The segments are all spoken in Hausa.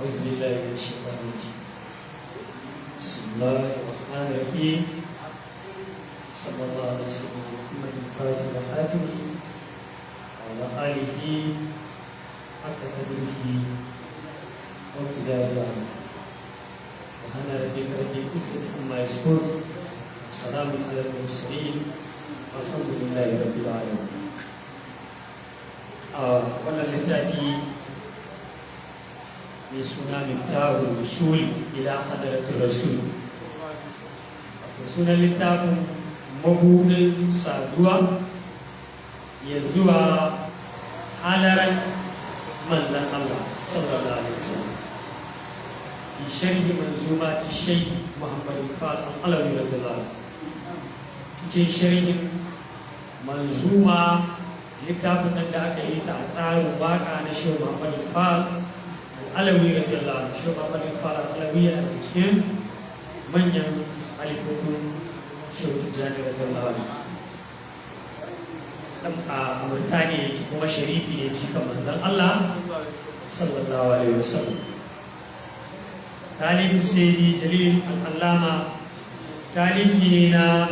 أعوذ بالله من الشيطان الرجيم. بسم الله الرحمن الرحيم. صلى الله على سيدنا محمد الفاتح الخاتم وعلى آله حق قدره وامتداد العظيم. سبحان ربك رب العزة عما يصفون، وسلام على المرسلين، والحمد لله رب العالمين. Wannan littafi mai suna Miftahul Wusul ila Hadratir Rasul, wato sunan littafin mabuɗin saduwa ya zuwa halaran manzan Allah sallallahu alaihi wasallam, fi sharhi manzumati Shaykh Muhammad Fal Al-Alawi radiyallahu anhu. Cikin sharhin manzuma, littafin nan da aka yi ta a tsarin waka na Shehu Muhammad Fal Al-Alawi radiyallahu anhu. Shehu Muhammad Fal Al-Alawi yana da cikin manyan halifofin Shehu Tijjani radiyallahu anhu. Dan a Murtaniya yake, kuma sharifi ne, cikin manzon Allah sallallahu alaihi wasallam. Talibin Sayyidi Jalil Al-Allama, talibi ne na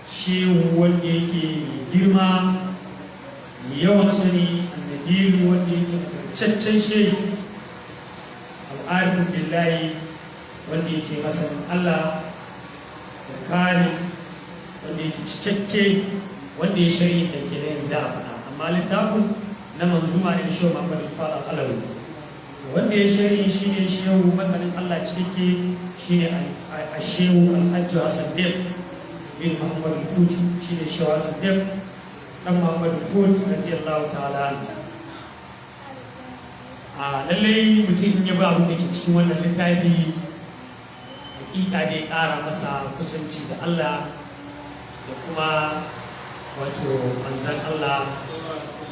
shehu wanda yake girma, yawan sani, annabiru, wanda yake nagartaccen shehu, al'arifin billahi, wanda yake masanin Allah da kare, wanda yake cikakke, wanda ya shari'a ta ke yanzu da a faɗa. Amma littafin na manzuma ne, Shehu Muhammad Fal Alawi, wanda ya shari'a shine shehu masanin Allah cikakke, shine a Shehu Alhaji Hassan Dem bin Muhammad Futi, shine Shehu Hassan Dem dan Muhammad Futi radiyallahu ta'ala. A lallai mutum in ya ba abin da ke cikin wannan littafi, hakika dai ƙara masa kusanci da Allah da kuma wato manzan Allah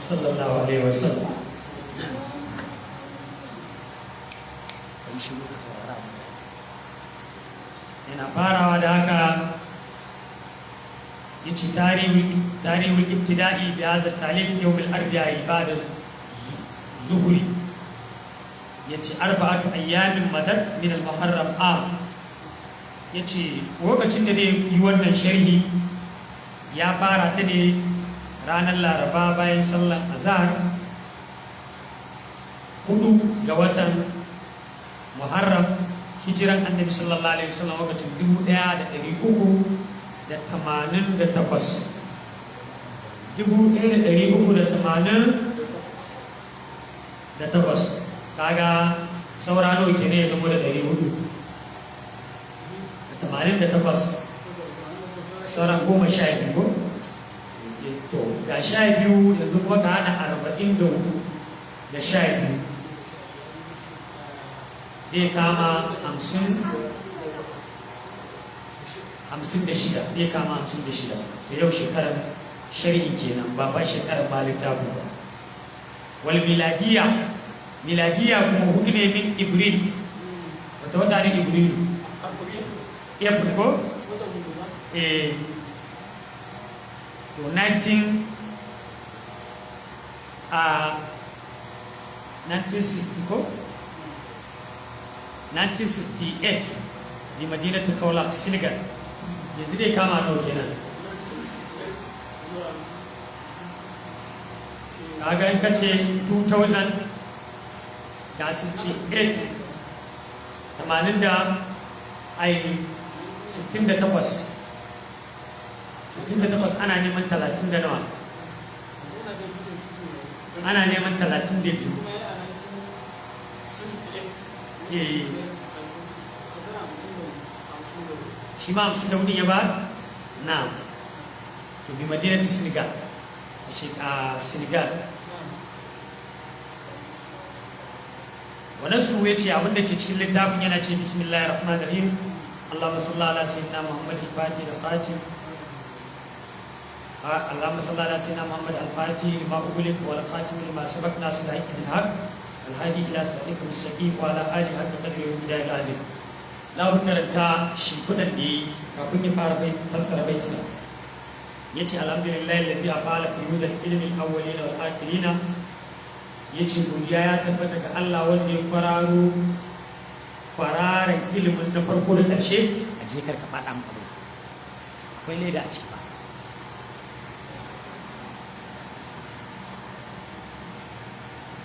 sallallahu alaihi wasallam. Kai shi muka saurara abin da yana farawa da haka, yace tarihul ibtida'i bi hadha talif yawm al-arba'i ba'da zuhri, yace arba'atu ayyamin madad min al-muharram am. Yace lokacin da zai yi wannan sharhi, ya fara ta ne ranar Laraba bayan sallar azhar, 4 ga watan Muharram, hijiran Annabi sallallahu alaihi wasallam, lokacin 1388, 1388. Kaga saura nawa ke ne ya gamo da 488? Sauran 12 ko? To, ga 12, yanzu kuma ka hada 44 da 12, zai kama 56, zai kama 56. Da yau shekarar shari'i kenan, ba ba shekarar ba littafin ba. Wal miladiya, miladiya kuma 4 ne min Ibril. Wata wata ne Ibrilu? April ko? Eh, to 19 a 1960 ko 1968 bi madinatu Kaolack, Senegal. Yanzu dai kama nawa kenan? Kaga in kace 2000 ga 68, 80 da ai 68, 68, ana neman 30 da nawa? Ana neman 32. Eh, shi ma 54 ya ba na. To, bi madinati Senegal, a Senegal. Wannan su ya ce abinda ke cikin littafin, yana ce: bismillahir rahmanir rahim, Allahumma salli ala sayyidina Muhammad al-Fatih da Khatim, Allahumma salli ala sayyidina Muhammad al-Fatih lima ughliq wal khatim lima sabaq nasir al-haqq bil haqq al-hadi ila siratikal mustaqim wa ala alihi haqqa qadrihi wa miqdarihi al-azim. La karanta shimfiɗan da yi kafin ya fara fassara baitina. Yace: alhamdulillahi allazi afala fi hudal ilmi al-awwalina wal akhirina. Yace godiya ya tabbata ga Allah wanda ya kwararo kwararan ilimin na farko da ƙarshe. A je kar ka faɗa mu abu, akwai leda a ciki ba.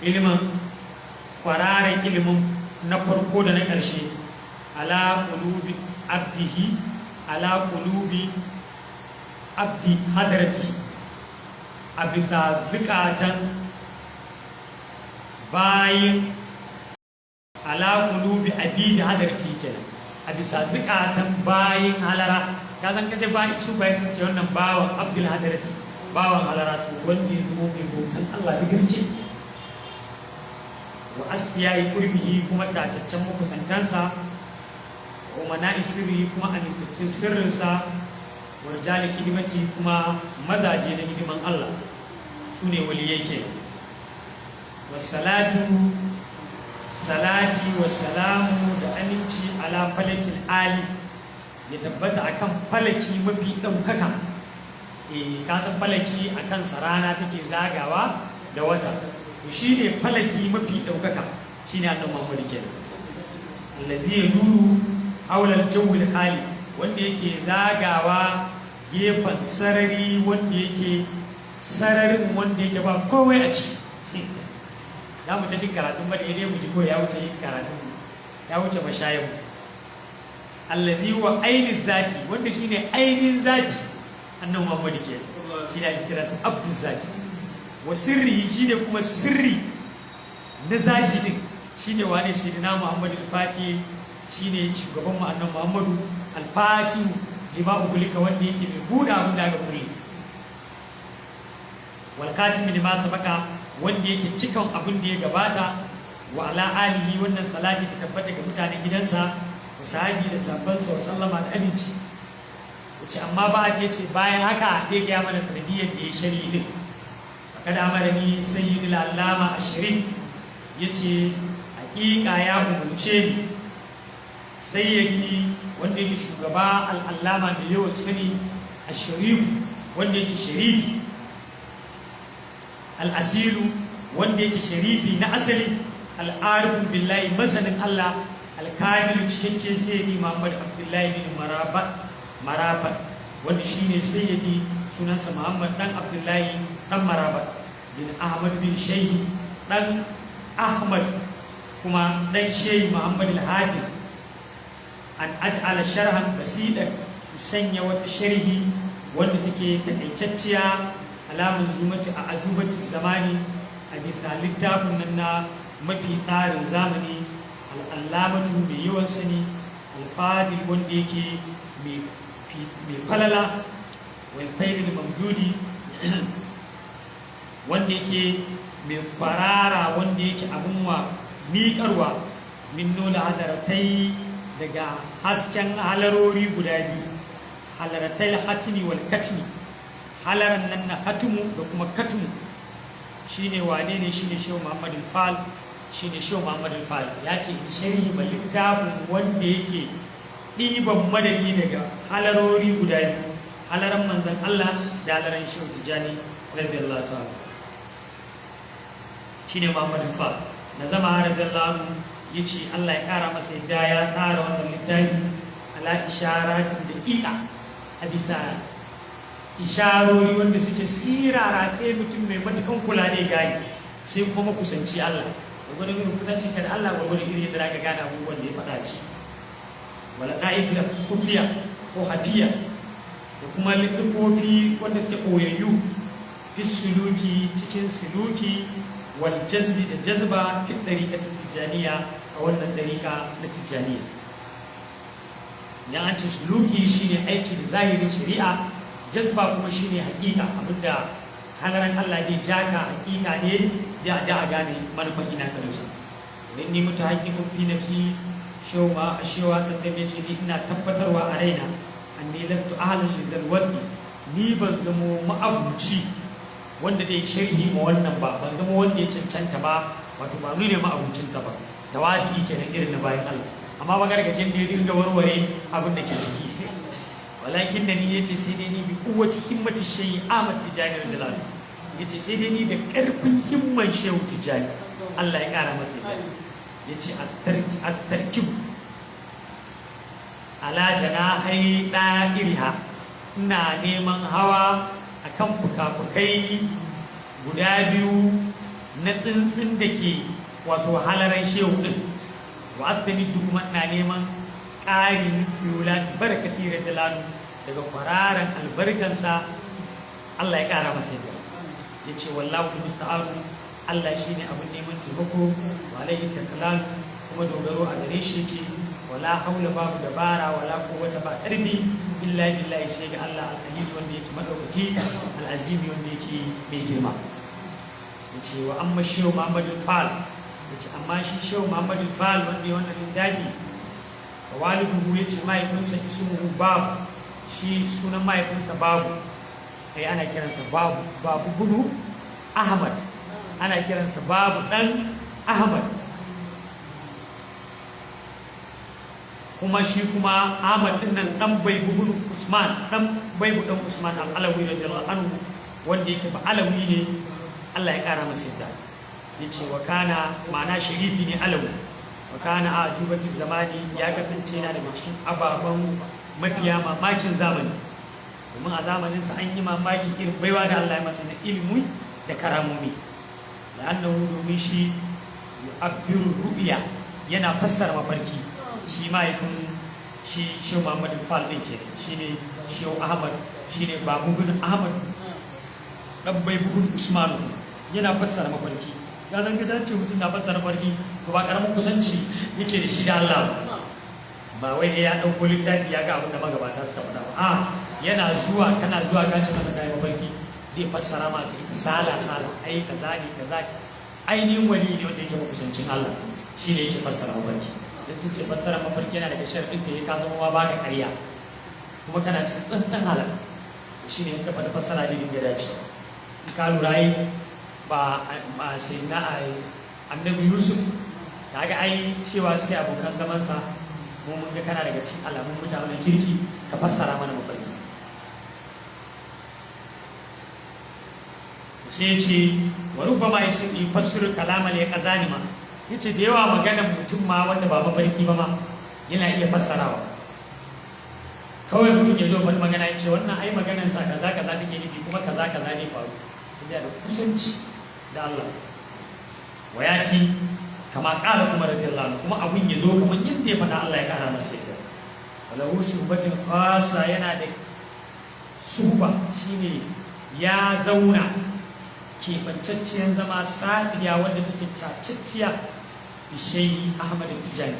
Ilimin kwararan ilimin na farko da na ƙarshe, ala qulubi abdihi, ala qulubi abdi hadrati, a bisa zukatan bayin, ala qulubi abidi hadrati kenan, a bisa zukatan bayin halara. Ka san kace bayin su, bayin sun ce wannan bawan abdul hadrati, bawan halara, to wanda ya zama mai bautan Allah da gaske, wa asfiyayi qurbihi, kuma tataccen makusantansa, wa mana'i sirri, kuma amintattun sirrinsa, wa rijali hidimati, kuma mazaje na hidiman Allah, su ne waliyai ke. Wassalatu, salati wa salamu da aminci, ala falakin ali, ya tabbata akan falaki mafi ɗaukaka. Eh, ka san falaki akan sarana take zagawa da wata, to shine falaki mafi ɗaukaka, shine Annabi Muhammad kenan, allazi yaduru haula al-jawwi al-khali, wanda yake zagawa gefen sarari, wanda yake sararin wanda yake ba komai a ciki. Za mu ta jin karatun ba da dai mu ji ko ya wuce karatun, ya wuce mashayin. Allazi wa ainihin zati, wanda shine ainihin zati, Annabi Muhammad ke, shine ake kira sa abdul zati, wa sirri, shine kuma sirri na zati din, shine wane? Sayyidina Muhammad al-Fati, shine shugaban mu Annabi Muhammadu al-Fati lima ugulika, wanda yake mai buɗe abin da aka kulle, wal khatim lima sabaka, wanda yake cikan abin da ya gabata, wa ala alihi, wannan salati ta tabbata ga mutanen gidansa, wa sahabi, da sabban sa, sallama da aminci. Wace amma ba ta yace bayan haka zai gaya mana sanadiyyar da ya shari din. Kada amarani Sayyidul Allama Ashirin, yace hakika ya umurce ni Sayyidi, wanda yake shugaba, Al'allama, mai yawan sani, Asharifu, wanda yake sharifi, Al'asilu, wanda yake sharifi na asali, Al'arifin billahi, masanin Allah, Alkamilu, cikakke, Sayyidi Muhammad Abdullahi bin Marabat, wanda shine Sayyidi, sunansa Muhammad dan Abdullahi dan Marabat bin Ahmad bin Shehi, dan Ahmad kuma dan Shehi Muhammad al-Hafiz, an aj'ala sharhan basidan, sanya wata sharhi wanda take takaitacciya, alamun zumati a ajubati zamani, a bisa littafin nan na mafi tsarin zamani, Al'allamatu, mai yawan sani, Alfadil, wanda yake mai falala, walfaidil mamdudi, wanda yake mai kwarara, wanda yake abin wa miƙarwa, min nuna hadaratai, daga hasken halarori guda biyu, halaratai hatimi wal katmi, halaran nan na hatumu da kuma katmu. Shine wane ne? Shine Shehu Muhammad Fal, shine Shehu Muhammad Fal. Ya ce in sharhi ba littafin wanda yake ɗiban madadi daga halarori guda biyu, halaran manzon Allah da halaran Shehu Tijani radiyallahu ta'ala, shine Muhammad Fal na zama radiyallahu anhu. Yace Allah ya kara masa yadda, ya tsara wannan littafi ala isharatin daqiqa, a bisa isharori wanda suke sirara, sai mutum mai matukan kula ne gani, sai kuma makusanci Allah. Gwargwadon irin kusancin ka da Allah, gwargwadon irin yadda zaka gane abubuwan da ya faɗa ci. Wala da'if da kufiya ko hafiya, da kuma littafofi wanda suke koyayyu, fi suluki, cikin suluki, wal jazbi, da jazba, fi dariƙatin tijjaniya, a wannan dariƙa na tijjaniya. Idan an ce suluki, shine aiki da zahirin shari'a, jazba kuma shine hakika, abinda halaran Allah ne jaka, hakika ne da a gane manufan ina ka dosa. Inni mutahaqqiqun fi nafsi, shewa shewa sannan ya ce ni ina tabbatarwa a raina, anni lastu ahlan li zalwati, ni ban zamo ma'abuci wanda zai sharhi ma wannan ba, ban zama wanda ya cancanta ba, wato ba ni ne ma'abucinta ba. Tawadi kenan irin na bayan Allah, amma ba gargajin da ya dinga warware abin da ke ciki. Walakin da ni, yace sai dai ni, bi quwwati himmati shay'i Ahmad Tijani radiyallahu, Yace sai dai ni da karfin himman Shehu Tijjani, Allah ya kara masa yadda. Yace at-tarkib ala janahai da'iriha, ina neman hawa akan fuka-fukai guda biyu na tsuntsun da ke wato halaran shehu din. Wa astamiddu, kuma ina neman ƙarin yulati barakati radiyallahu, daga kwararan albarkansa, Allah ya ƙara masa yadda. Ya ce wallahu musta'anu, Allah shine abin neman taimako, wa alaihi takalan, kuma dogaro a gare shi yake. Wala haula, babu dabara, wala quwwata, ba ƙarfi, illa billahi, sai ga Allah, al-aliyu, wanda yake madaukaki, al-azimi, wanda yake mai girma. Yace wa amma Shehu Muhammadu Fal, yace amma shi Shehu Muhammadu Fal wanda ya wannan littafi, wa waliduhu, yace mahaifinsa, ismuhu Babu, shi sunan mahaifinsa Babu, ai ana kiransa Babu, Babu bunu Ahmad, ana kiransa Babu dan Ahmad. Kuma shi kuma Ahmad din nan dan Baibu bin Usman, dan Baibu dan Usman al-Alawi radiyallahu anhu, wanda yake ba Alawi ne, Allah ya kara masa yadda. Yace wa kana, ma'ana sharifi ne Alawi. Wa kana a jubati zamani, ya kasance yana daga cikin ababen mafiya mamakin zamani, domin a zamanin sa an yi mamakin irin baiwa da Allah ya masa na ilimi da karamomi. La'annahu, domin shi, yu'abbiru ru'ya, yana fassara mafarki. Shi mahaifin shi Shehu Muhammadu Fal ɗin ke, shi ne Shehu Ahmad, shi ne Babu bin Ahmad ɗan bai bugun Usmanu, yana fassara mafarki. Ya zan ga ce mutum na fassara mafarki, to ba karamin kusanci yake da shi da Allah ba. Wai ya ɗauko littafi ya ga abin da magabata suka faɗa ba. A yana zuwa, kana zuwa ka ce masa kayan mafarki, zai fassara ma ka ita sala sala, ai kaza ne kaza. Ainihin wali ne wanda yake makusancin Allah, shi ne yake fassara mafarki. Dan sun ce fassara mafarki yana daga sharɗin ta ka zama ma baka ƙarya, kuma kana cikin tsantsan halal. Shi ne in ka faɗi fassara ne dinga dacewa. In ka lura yi ba ba sai na Annabi Yusuf, kaga ai cewa suke abokan zamansa, mu mun ga kana daga cikin alamun mutanen kirki, ka fassara mana mafarki. Sai ya ce wa rubbama yufassiru kalamal ya kazani ma, yace da yawa maganar mutum ma wanda ba mafarki ba ma yana iya fassarawa. Kawai mutum ya zo wani magana, ya ce wannan ai maganar sa kaza kaza take nufi, kuma kaza kaza ne faru, sai da kusanci da Allah. Wayati kama kala kuma radiyallahu anhu, kuma abun ya zo kamar yadda ya faɗa, Allah ya kara masa yadda. Walahu suhbatin khassa, yana da suhba, shine ya zauna keɓantacciyar zama, safiya wanda take cacicciya, Shehi Ahmad Tijani.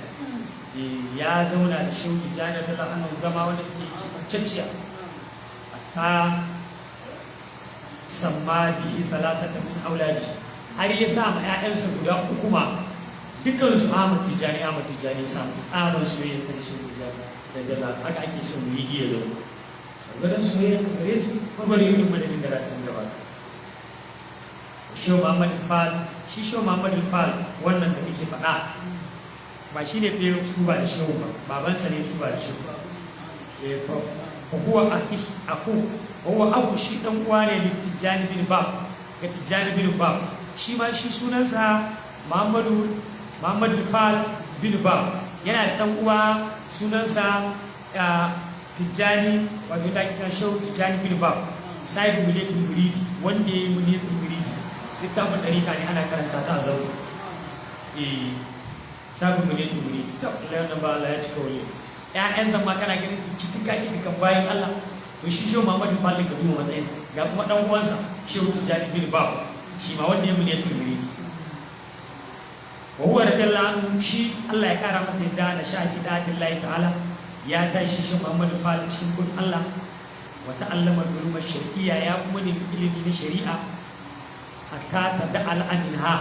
Ya zauna da Shehu Tijani da anhu zama wanda take keɓantacciya, hatta samma bihi thalathata min auladi, har ya sa ma 'ya'yansa guda uku ma dukansu Ahmad Tijani. Ahmad Tijani ya sa musu tsaban soyayya sai Shehu Tijani da dala. Haka ake so mu yi ya zauna gwargwadon soyayya gare su, gwagwarin irin madadin da za su gabata. Shehu Muhammad Fal, shi Shehu Muhammad Fal wannan da muke faɗa, ba shi ne ɗaya su ba da shehu ba, babansa ne su ba da shehu. Fa huwa akhi aku, huwa aku, shi dan uwa ne li Tijjani bin Bab, ga Tijjani bin Bab. Shi ma shi sunansa Muhammadu Fal bin Bab, yana da dan uwa sunansa Tijjani, wato da ake kira Shehu Tijjani bin Bab, sahibu Muniyatul Muridi, wanda ya yi Muniyatul Muridi, littafin ɗarika ne, ana karanta ta a zaune. Eh, sahibu Muniyatul Muridi. Ta Allah, wannan ba Allah ya cika wani ƴaƴansa ma kana ganin su kitika kitikan bayan Allah. To shi Shehu Muhammadu Fal, ka duba matsayinsa, ga kuma dan uwansa Shehu Tijjani bin Bab, shi ma wanda ya Muniyatul Muridi. Wa huwa radiyallahu anhu, shi Allah ya kara masa yadda, na shafi da'atillahi ta'ala, ya tashi shi Muhammadu Fal cikin bin Allah. Wa ta'allama ulum shar'iyya, ya kuma nemi ilimi na shari'a, hatta ta da al'aminha,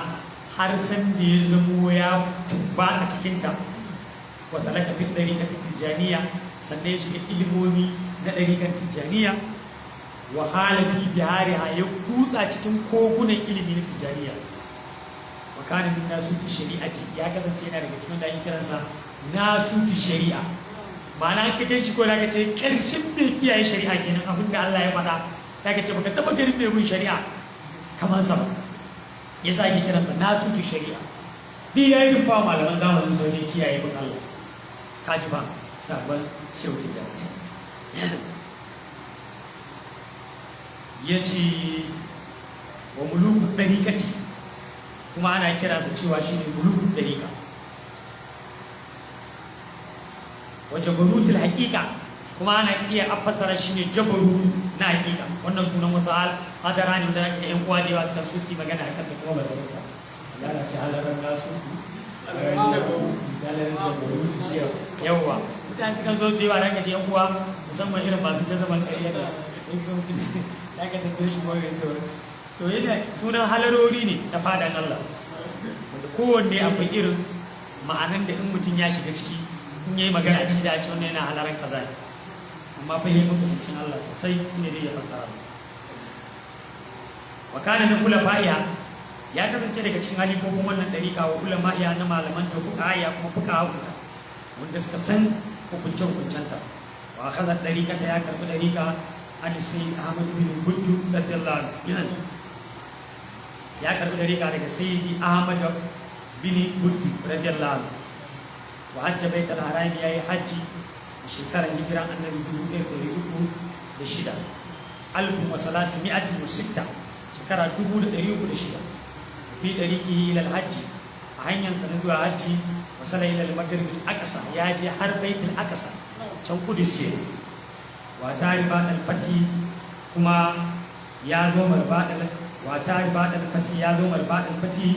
har san da ya zamo ya tubba a cikinta. Wa salaka fi dariqati tijaniya, sannan ya shiga ilimomi na dariqar tijaniya. Wa halabi bihariha, ya kutsa cikin kogunan ilimi na tijaniya. Wa kana min nasuti shari'ati, ya kasance yana daga cikin da ake kiransa nasuti shari'a. Ma'ana ka kai shi ko da ka ce ƙarshen mai kiyaye shari'a kenan, abin da Allah ya faɗa, da ka ce baka taɓa ganin mai bin shari'a kamar sa ba. Ya sa ake kiransa nasutu shari'a. Duk ya yi rufa malaman zamanin sa wajen kiyaye bin Allah. Ka ji ba sabon Shehu Tijjani ya ce wa muluku ɗariƙati, kuma ana kiransa cewa shi ne muluku ɗariƙa wa jabarutul haƙiƙa, kuma ana iya fassara shi ne jabarutu na haƙiƙa. Wannan sunan wasu hadara ne wanda ake yan uwa da yawa suka so su yi magana akan ta kuma ba su san ta. Lalace halarar nasu halarar jabarutu. Yawwa, mutane sukan zo da yawa da aka ce yan uwa, musamman irin masu jazaban ƙarya da ya ka tafi shi ko to yana sunan halarori ne na fadan Allah, wanda kowanne akwai irin ma'anan da in mutum ya shiga ciki, in yayi magana ciki da a ce wannan yana halaran kaza ne. Amma fa yi makusancin Allah sosai ne zai iya fassara. Wa kana min khulafa'iha, ya kasance daga cikin halifofin wannan dariƙa, wa ulama'iha, na malaman ta, fuqaha, kuma fuqaha wanda suka san hukunce hukuncenta. Wa akhadha dariqata, ya karbi dariƙa, an Sayyid Ahmad bin Buddu radiyallahu anhu. Ya karbi dariƙa daga Sayyidi Ahmad bin Buddu radiyallahu anhu. Wa hajja bait al-haram, yayi hajji a shekarar hijiran Annabi 1306, 1306, shekara 1306. Fi dariqihi ila al-hajji, a hanyar sa na zuwa hajji, wasala ila al-maghrib al-aqsa, ya je har bait al-aqsa, can Kudus ke. Wa ta ribat al-fati, kuma ya zo marbat, wa ta ribat al-fati, ya zo marbat al-fati,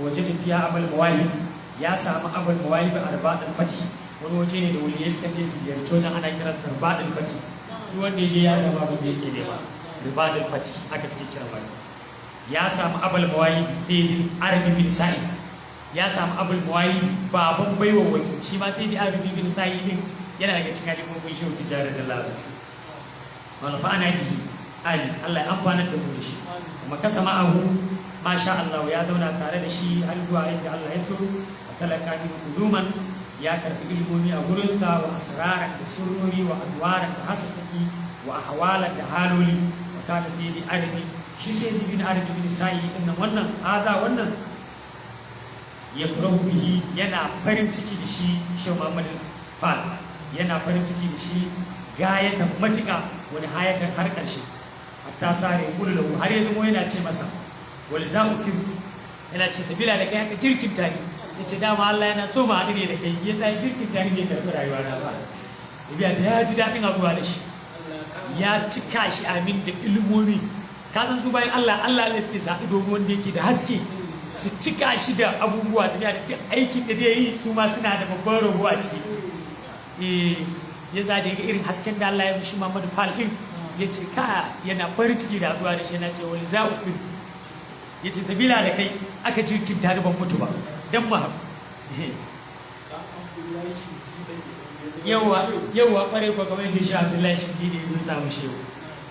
waje da fiya Abul Mawahib, ya samu Abul Mawahib a ribat al-fati. Wani waje ne da waliyai suka je su ziyarci wajen, ana kiransa ribat al-fati. Duk wanda ya je ya samu abin da yake nema. Ribat al-fati haka suke kira wani. Ya samu Abul Mawahib Sayyid Arabi bin Sa'id, ya samu Abul Mawahib, baban baiwa waki. Shi ma Sayyid Arabi bin Sa'id din yana daga cikin halifofin Shehu Tijjani da Labas. Wani fa'ana bihi ali, Allah ya amfanar da mu da shi. Kuma kasa ma'ahu masha Allah, ya zauna tare da shi har zuwa yadda Allah ya so. Wa talaka min uluman, ya karbi ilmomi a gurinsa, wa asraran, da surori, wa adwaran, da hasasaki, wa ahwalan, da haloli. Wa kana Sayyidi Arabi, shi Sayyidi bin Arabi bin Sa'i din nan, wannan haza wannan ya furahu bihi, yana farin ciki da shi. Shehu Muhammad Fal yana farin ciki da shi gayatan, matuƙa, wani hayatan, har ƙarshe. Hatta sare kullu lahu, har ya zama yana ce masa wal za'u kirtu, yana ce sabila da kai aka jirkinta ni. Yace dama Allah yana so mu haɗu ne da kai, yasa ya jirkinta ni, bai karɓi rayuwa na ba. Biya ta ya ji daɗin abuwa da shi, ya cika shi, amin, da ilimomi. Ka san su bayan Allah, Allah ne suke sa ido wanda yake da haske su cika shi da abubuwa, tafiya da duk aikin da zai yi, su ma suna da babban rabo a ciki. Eh, ya za da ga irin hasken da Allah ya mishi Muhammadu Fal din, ya ce ka yana farin ciki da haɗuwa da shi. Yana ce wani za'u kirki, ya ce sabila da kai aka jirkinta da ban mutu ba dan mu haɗu. Yawa yawa, kware ko, kamar yadda shi Abdullahi shi ne sun samu shehu.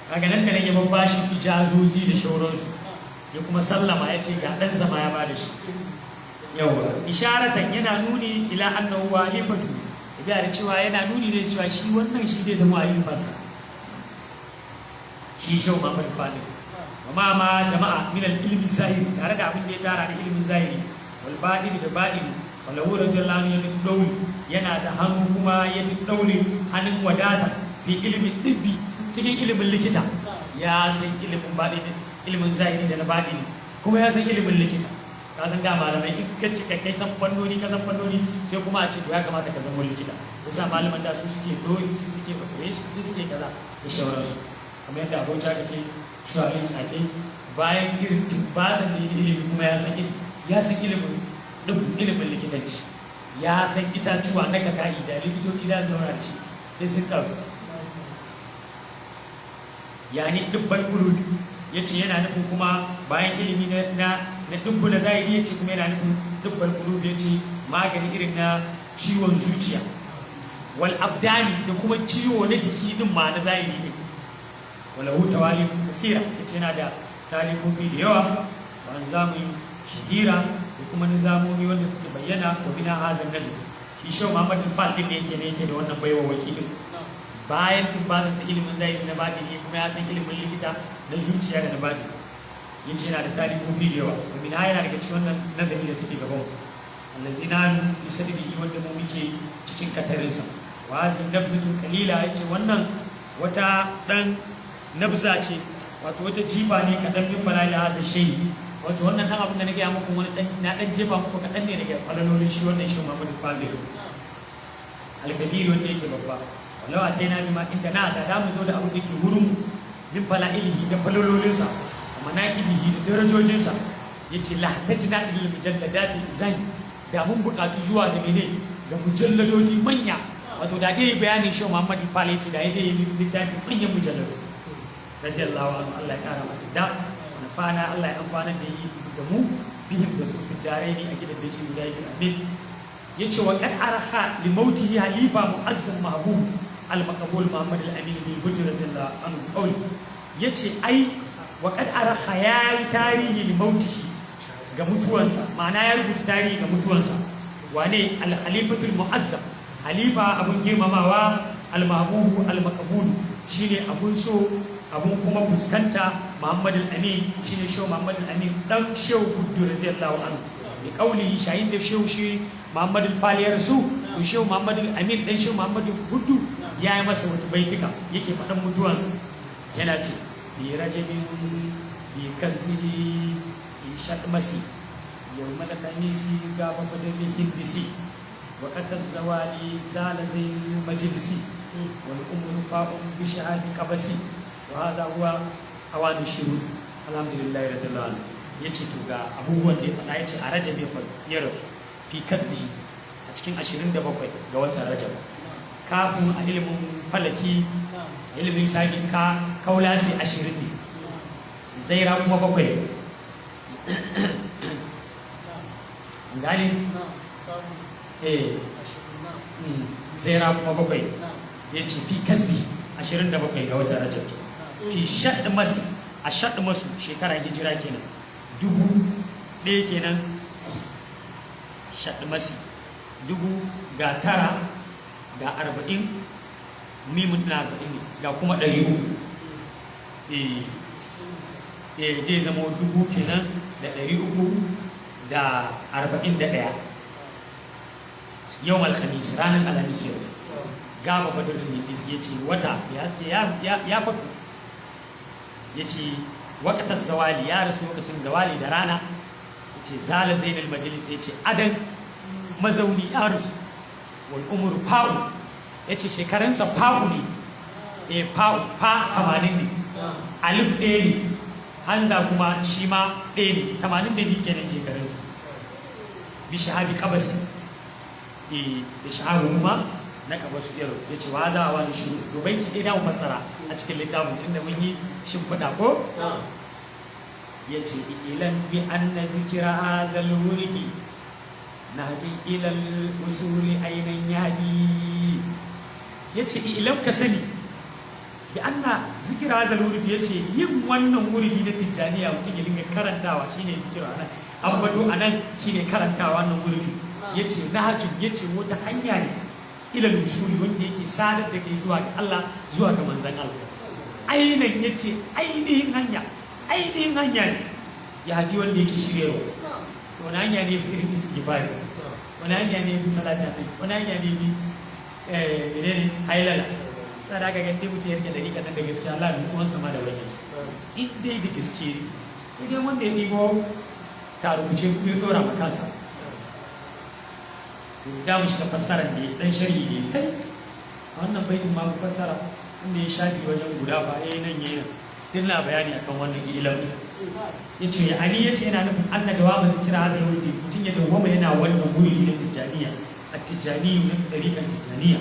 Kaga nan da nan ya babba shi ijazozi da shauransu, ya kuma sallama, ya ce ga ɗansa ma ya ba da shi. Yawa, isharatan, yana nuni, ila annahu walifatu, ya da cewa yana nuni ne cewa shi wannan shi zai zama halifansa, shi Shehu Muhammad Fadil. Wa ma jama'a min al-ilmi zahiri, tare da abin da ya tara da ilimin zahiri, wal baɗini, da baɗini. Walahu radiyallahu anhu min dauli, yana da hannu kuma ya dauli, hannun wadata, fi ilimin dibbi, cikin ilimin likita. Ya san ilimin baɗini, ilimin zahiri da na baɗini, kuma ya san ilimin likita. Ka san da malamai in ka cika kai san fannoni, ka san fannoni, sai kuma a ce to ya kamata ka zama likita. Yasa malaman da su suke dori, su suke operation, su suke kaza da sauransu. Kamar yadda abokin aka ce shuwarin tsafe, bayan irin tubbatan da ilimi, kuma ya san ilimin ilimin likitanci, ya san itatuwa na kaka'i da likitoci da zauna da shi sai sun ƙaru. Yani dubban kulul, ya ce yana nufin kuma bayan ilimi na dubbu na zahiri, ya ce kuma yana nufin dubban kulul, ya ce magani irin na ciwon zuciya, wal abdani, da kuma ciwo na jiki din ma na zahiri ne. Walahu tawalif kasira, ya ce yana da talifofi da yawa, wa nizamu shahira, da kuma nizamomi wanda suke bayyana. Wa bina hazan nazar, shi Shehu Muhammad Fal din ne yake da wannan baiwa wakilin, bayan tubbazin sa ilimin zahiri na baɗini, kuma ya san ilimin likita na zuciya da na baɗini. Yace yana da tarihohi da yawa. Domin ha yana daga cikin wannan nazari da take gaban allazina yusaddiqu, wanda mu muke cikin katarinsa. Wa hadhihi nabzatun qalila, yace wannan wata dan nabza ce, wato wata jifa ne kaɗan, min falali hadha shay, wato wannan dan abin da na gaya muku, wani dan na dan jefa muku kaɗan ne daga falalolin shi wannan shi Muhammadu Fadil Alkabir, wanda yake babba. Walau a taina bima inda na da mu zo da abin da ke wurin min fala'ilihi, da falalolinsa, wa manaqibihi, da darajojinsa, yace lahtajna ila mujalladati izan, da mun buƙatu zuwa ga mene? Ga mujalladodi manya. Wato da dai bayanin shi Muhammadu Fali, yace da dai littafi manyan mujallado. Radiyallahu anhu, Allah ya kara masa da nafana, Allah ya amfana da yi da mu, bihim, da su, fi daraini, a gidan da guda biyu, amin. Yace wa qad araha li mautihi halifa mu'azzam mahbub al maqbul Muhammad al Amin bin Bujr radiyallahu anhu qawli. Yace ai wa qad araha, ya tarihi, li mautihi, ga mutuwansa, ma'ana ya rubuta tarihi ga mutuwansa. Wane? Al khalifatul mu'azzam, halifa abun girmamawa, al mahbub al maqbul, shine abun so, abun kuma fuskanta, Muhammad al Amin, shine Shehu Muhammad al Amin dan Shehu Guddu radiyallahu anhu, bi qawlihi, shayin da shehu shi Muhammad al Fali ya rasu, to Shehu Muhammad al Amin dan Shehu Muhammad Guddu ya yi masa wata baituka, yake faɗan mutuwansa, yana ce bi rajabin bi kasbihi bi shatmasi yawmal khamisi gaba badal hindisi wa qatal zawali zala zain majlisi wal umru fa'un bi shahadi qabasi wa hadha huwa awanu shuru. Alhamdulillah rabbil alamin. Yace to ga abubuwan da ya faɗa. Yace a Rajab ya faɗi ya rasu, fi kasbihi, a cikin 27 ga watan Rajab. Kafin a ilimin falaki, ilimin sami ka kaulasi 20 ne, zaira kuma bakwai. Gane? Eh, zaira kuma bakwai. Ya ce fi kasbi 27 ga watan Rajab, fi shaɗi masu, a shaɗi masu shekara hijira kenan 1000 kenan, shaɗi masu 940, mimun na 40 ne, ga kuma 300, eh, zai zama dubu kenan da 341, yau alhamis, ranar Alhamis yau, gaba badarin hindis. Ya ce wata ya faku. Ya ce wakatar zawali, ya rasu lokacin zawali da rana. Ya ce zala zainal majalis, ya ce adan mazauni ya rasu. Wal umur fa'u, ya ce shekarunsa fa'u ne, e fa'u, fa 80 ne, alif ɗaya ne, hanza kuma shi ma ɗaya ne, 82 kenan shekarunsa. Bi shahabi kabasi, e da shahabu kuma na kabasu yaro. Ya ce wa za a wani shiru. To baiti ɗaya mu fassara a cikin littafin, tunda mun yi shimfiɗa ko. Ya ce ilan bi anna zikira hadhal wurdi nahji ilal usuli ainan yadi. Ya ce ilan, ka sani, bi anna zikira hadhal wurdi, ya ce yin wannan wurdi na Tijjaniya, mutum ya dinga karantawa, shine zikira anan, an bado anan shine karantawa wannan wurdi. Ya ce nahjin, ya ce wata hanya ne, ilal usuli, wanda yake sadar da kai zuwa ga Allah, zuwa ga manzon Allah. Ainihin, ya ce ainihin hanya, ainihin hanya ne, ya haji, wanda yake shiryarwa. To wani hanya ne fi irin istighfari? Wani hanya ne fi salati annabi? Wani hanya ne fi menene, hailala? Sai da ga gande mutum ya rike dariƙa nan da gaskiya, Allah ne uwansa ma da wani in dai da gaske ne, dai wanda ya ɗigo tarubuce kuma ya ɗora ma kansa. To da mu shiga fassarar da dan sharhi ne kai wannan baitin ma, mu fassara inda ya shafi wajen guda ba eh nan yayin din na bayani akan wannan ilimi. Yace ali, yace yana nufin anna dawama zikra hadal wurdi, mutum ya dawwama yana wannan wurdi na Tijjaniya, at-tijani, na dariƙar Tijjaniya.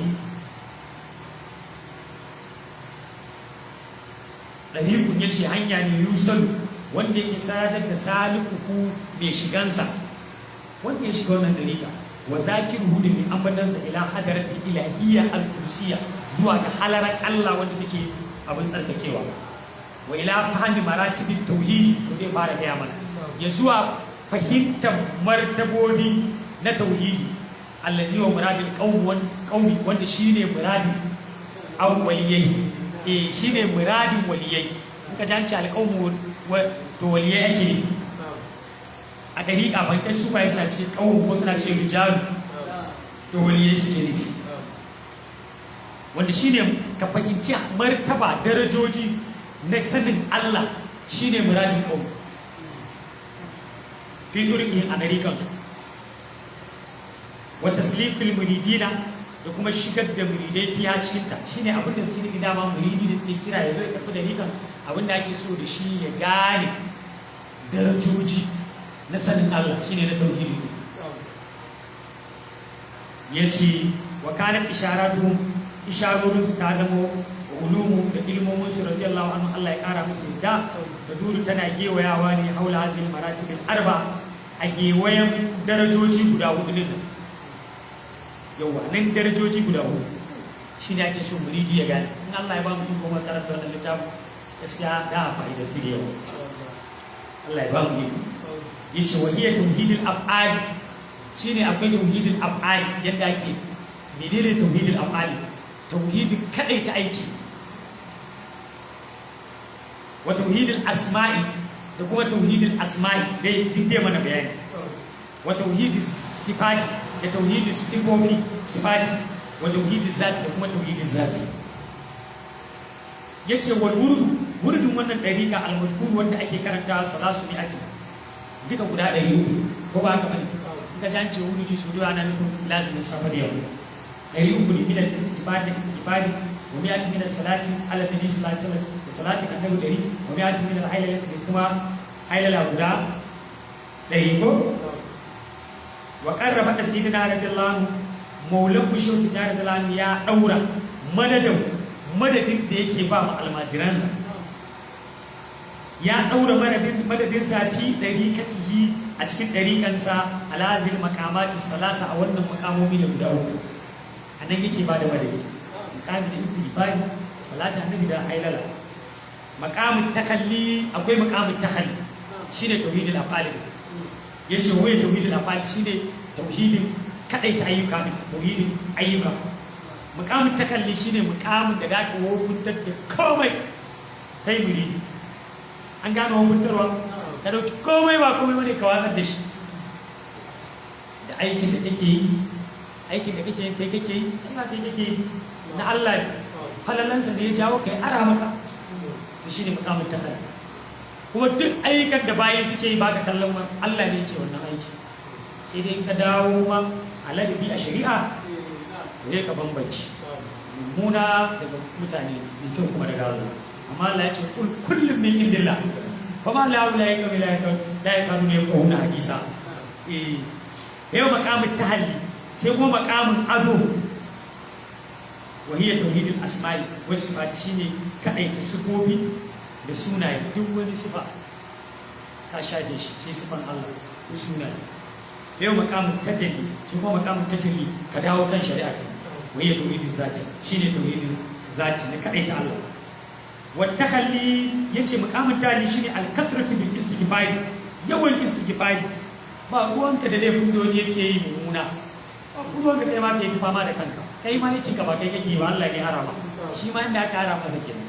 Ɗariƙun, yace hanya ne, yusalu, wanda yake sadar da salikuhu, mai shigansa, wanda ya shiga wannan dariƙa, wa zakiruhu, da mai ambatansa, ila hadaratul ilahiyya al-qudsiyya, zuwa ga halarar Allah wanda take abin tsarkakewa, wa ila fahmi maratibit tauhidi. To zai fara gaya mana ya zuwa fahimtar martabobi na tauhidi, allazi wa muradil qaumi, wanda shine muradin awwaliyai, eh, shine muradin waliyai. In ka janci alqaumu To waliyai ake ne a ɗariƙa, ban kai sufaye suna ce ƙawun ko suna ce rijalu, to waliyai suke nufi, wanda shine ka fahimci martaba, darajoji na sanin Allah, shine muradin ƙawun fi ɗurƙihin a ɗariƙansu, wa taslikul muridina, da kuma shigar da muridai fiya cikinta. Shine abin da suke nufi. Dama muridi da suke kira ya zo ya tafi ɗariƙan, abin da ake so da shi ya gane darajoji na sanin Allah, shine na tauhidi. Ya ce wa kanat isharatu, isharorin su ta zamo, ulumu, da ilmomin su, radiyallahu anhu, Allah ya kara musu yadda, da duru tana gewayawa ne haula hadhihi maratib arba, a gewayen darajoji guda hudu din. Yawa nan darajoji guda hudu shine ake so muridi ya gane. In Allah ya ba mu iko makaranta wannan littafin, gaskiya da a fa'idantu da yawa. Allah ya ba mu iko. Yace wa hiya tauhidul af'al, shine akwai tauhidul af'al. Yadda ake, menene tauhidul af'al? Tauhidin kadai ta aiki, wa tauhidul asma'i, da kuma tauhidul asma'i dai, duk dai mana bayani, wa tauhidus sifati, da tauhidus sifofi, sifati, wa tauhiduz zati, da kuma tauhiduz zati. Yace wal wurdu, wurdin wannan dariqa al-mazkur, wanda ake karanta, salasu mi'ati, duka guda 300, ko ba haka bane? In ka jance wurdi su da ana nufin lazimin safa da yamma, 300 ne, min al-istighfar, da istighfari, wa mi'ati min as-salati ala nabi sallallahu alaihi wasallam, da salati annabi 100, wa mi'ati min al-haylalati, da kuma haylala guda 100, ko? Wa qarraba da sayyidina radiyallahu anhu, maulan bushew tijara radiyallahu anhu, ya daura madadin, madadin da yake ba mu almajiransa, ya daura madadin, madadin sa fi dariqatihi, a cikin dariƙansa, alazil maqamati salasa, a wannan makamomi da guda uku, a nan yake ba da madadi: makamin istighfari, salatu annabi, da hailala. Maqamin takalli, akwai maqamin takalli, shine tauhidul af'al. Yace wai tauhidul af'al shine tauhidin kadaita ayyuka ne, tauhidin ayyuka. Mukamin takalli shine mukamin da za ka wofuntar da komai kai muridi. An gano wofuntarwa? Ka dauki komai ba komai bane, ka watsar da shi, da aikin da kake yi, aikin da kake yi kai kake yi, Allah kai kake yi, na Allah ne, falalansa da ya jawo kai ara maka. To shine mukamin takalli. Kuma duk ayyukan da bayi suke yi, baka kallon Allah ne yake wannan aiki, sai dai ka dawo ma a ladabi a shari'a zai ka bambanci mummuna daga mutane, mai kyau kuma daga Allah. Amma Allah ya ce kul kullum min indillah fa ma la la yakun la yakun la yakunu yaquluna hadisa. Eh, yau maqamin tahalli, sai kuma maqamin ado, wa hiya tauhidul asma'i was sifat, shine kadaita sifofi da sunaye. Duk wani sifa ka shafe shi, sai sifan Allah ko sunaye. Yau makamin tajalli, shi kuma makamin tajalli ka dawo kan shari'a kai, wa hiya tauhidul zati, shine tauhidul zati na kadaita Allah. Wa tahalli, yace makamin tahalli shine al-kasratu bil istighfar, yawan istighfar. Ba ruwanka da laifin da wani yake yi mummuna, ba ruwanka, kai ma kai fama da kanka, kai ma yake ka ba kai kake ba, Allah ne harama shi ma inda aka harama masa kenan.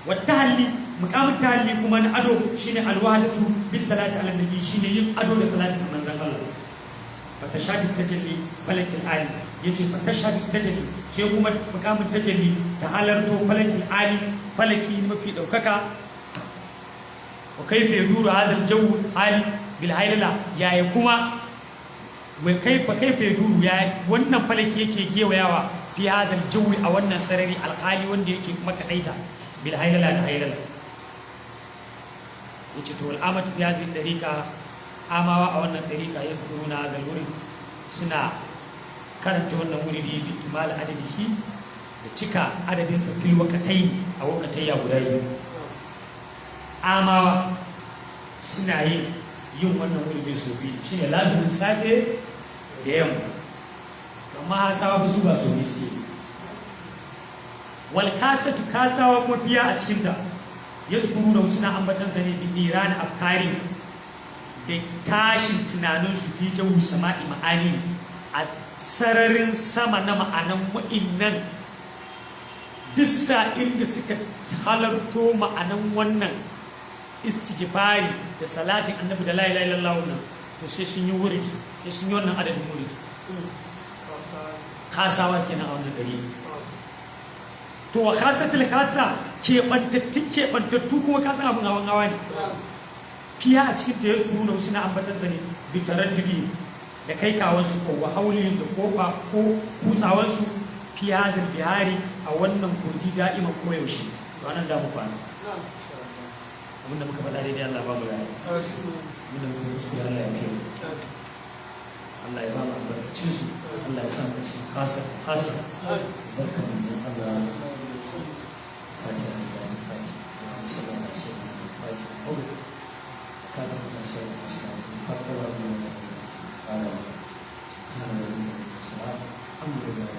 Wa tahalli, mukamin tahalli kuma na ado shine alwahdatu bis salati ala nabi, shine yin ado da salatin manzon Allah. Fa tashhadu tajalli falakil ali, yace fa tashhadu tajalli, sai kuma mukamin tajalli ta halarto falakil ali, falaki mafi daukaka. Wa kaifa yaduru hadha aljaw ali bil haylala, yaya kuma wa kaifa, kaifa yaduru, ya wannan falaki yake gewayawa, fi hadha aljawi, a wannan sarari, alhali wanda yake kuma kadaita, bil haylala, da haylala. Yace to al'amatu fi hadhihi dariqa, amawa a wannan dariqa, yadkuruna hadha alwuri, suna karanta wannan wuri bi kimal adadihi, da cika adadin sa, fil waqatai, a waqatai ya guda biyu. Amawa suna yin wannan wuri su biyu, shine lazumin safe da yamma, amma hasawa ba su ba su biyu su. Wal kasatu, kasawa kuma, fiya, a cikin ta, yazkuruna, suna ambatan sa ne, bi iran afkari, da tashin tunanin su, fi jawu sama'i ma'ani, a sararin sama na ma'anan wa'innan. Duk sa'in da suka halarto ma'anan wannan istighfari da salatin Annabi da la ilaha illallah nan, to sai sun yi wurdi, sai sun yi wannan adadin wurdi. Khasawa kenan a wannan gari. To wa khasatul khasa, keɓantattun keɓantattu kuma, ka san abin hawan hawa ne. Fiya, a cikin ta, ya nuna suna ambatar da ne bi taraddudi, da kai kawansu, ko wa haulihim, da kofa ko kutsawansu, fi hadal bihari, a wannan kogi, da'ima, koyaushe. To anan da mu kwana. Abinda muka faɗa daidai, Allah ba mu lada. Abinda muka yi kuskure, Allah ya fiye. Allah ya ba mu albarkacin su. Allah ya sa mu cikin khasa khasa. Barka mu Allah. Fatiha, salamu fatiha. Allahumma salli ala sayyidina Fatiha. Kafin na sallallahu alaihi wa sallam. Alhamdulillah.